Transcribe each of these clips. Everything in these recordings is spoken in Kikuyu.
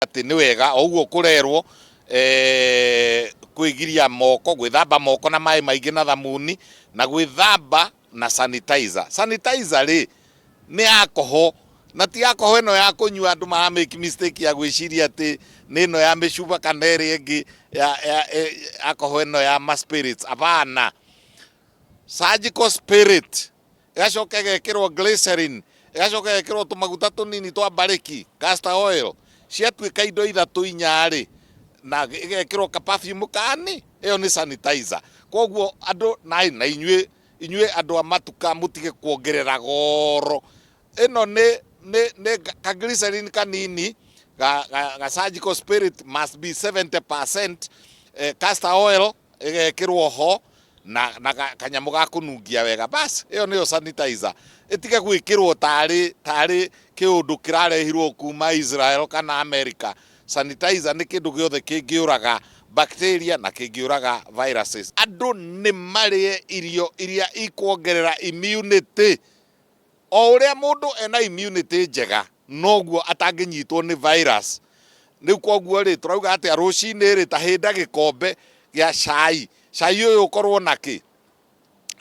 Atĩ nĩ wega o ũguo kũrerwo kwĩgiria moko, gwĩthamba moko na maĩ maingĩ na thamuni, na gwĩthamba na sanitizer. Sanitizer rĩ, nĩ alcohol, na ti alcohol ĩno ya kũnyua andũ mara make mistake ya gwĩciria atĩ nĩ ĩno ya mĩcuba kana ĩrĩa ĩngĩ ya alcohol ĩno ya ma spirits, hapana. Surgical spirit ĩgacoka ĩgekĩrwo glycerin, ĩgacoka ĩgekĩrwo tũmaguta tũnini twa mbarĩki, castor oil, ciatuĩka indo ithatũ inya-rĩ, na ĩgekĩrwo ka perfume kani, ĩyo nĩ sanitizer. Koguo andũ na na inyuĩ inyuĩ andũ a matuka mũtige kuongerera goro. Ĩno nĩ nĩ nĩ ka glycerin kanini ga, ga, ga surgical spirit must be 70%, castor oil ĩgekĩrwo ho na, na kanyamũ ga kũnungia wega, bas ĩyo nĩyo sanitizer. Ĩtige gwĩkĩrwo tarĩ tarĩ kĩũndũ kĩrarehirwo kuma Israel kana America. Sanitizer nĩ kĩndũ gĩothe kĩngĩũraga bacteria na kĩngĩũraga viruses. Andũ nĩ marĩe irio iria ikuongerera immunity. O ũrĩa mũndũ ena immunity njega, noguo atangĩnyitwo nĩ virus. Rĩu koguo rĩ, tũrauga atĩa? Rũcinĩ rĩ, ta hĩnda gĩkombe gĩa cai. Cai ũyũ ũkorwo na kĩ?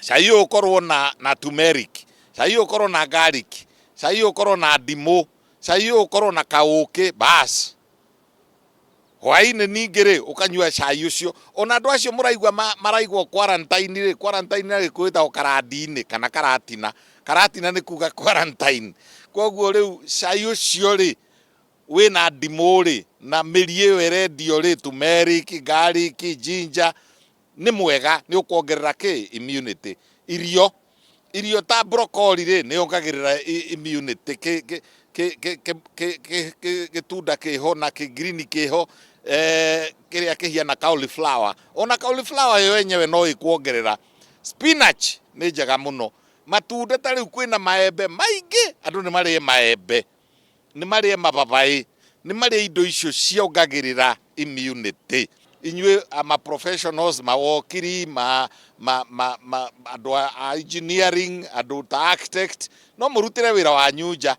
Cai ũyũ ũkorwo na turmeric, cai ũyũ ũkorwo na garlic, cai ũyũ ũkorwo na ndimũ, cai ũyũ ũkorwo na kaũkĩ, bas. Hwaĩ-inĩ ningĩ rĩ, ũkanyua cai ũcio. Ona andũ acio mũraigua maraigwo quarantine rĩ, quarantine na Gĩkũyũ ĩtagwo karandini kana karatina. Karatina nĩ kuga quarantine. Koguo rĩu cai ũcio rĩ, wĩna ndimũ rĩ, na mĩri ĩyo ĩrendio rĩ, turmeric, garlic, ginger, nĩ mwega, nĩ ũkuongerera kĩ? Immunity. Irio irio ta broccoli rĩ, nĩ yongagĩrĩra immunity. Gĩtunda kĩho na kĩ green kĩho, kĩrĩa kĩhiana cauliflower. Ona cauliflower yo yenyewe no ĩkuongerera. Spinach nĩ njega mũno. Matunda ta rĩu kwĩna maembe maingĩ, andũ nĩ marĩe maembe, nĩ marĩe mababaĩ, nĩ marĩe indo icio ciongagĩrĩra immunity. Inyuĩ ama professionals, mawokiri, ma, ma, ma, ma, andũ a engineering, andũ ta architect, no mũrutĩre wĩra wanyu nja.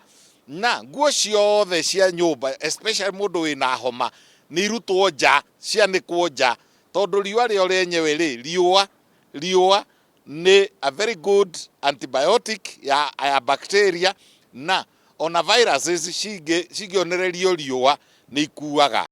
Na nguo ciothe cia nyũmba, especially mũndũ wĩna homa, nĩ irutwo nja, cianĩkwo nja, tondũ riũa rĩo rĩenyewe rĩ, riũa nĩ a very good antibiotic ya bacteria, na ona viruses cingĩonererio riũa nĩ ikuaga.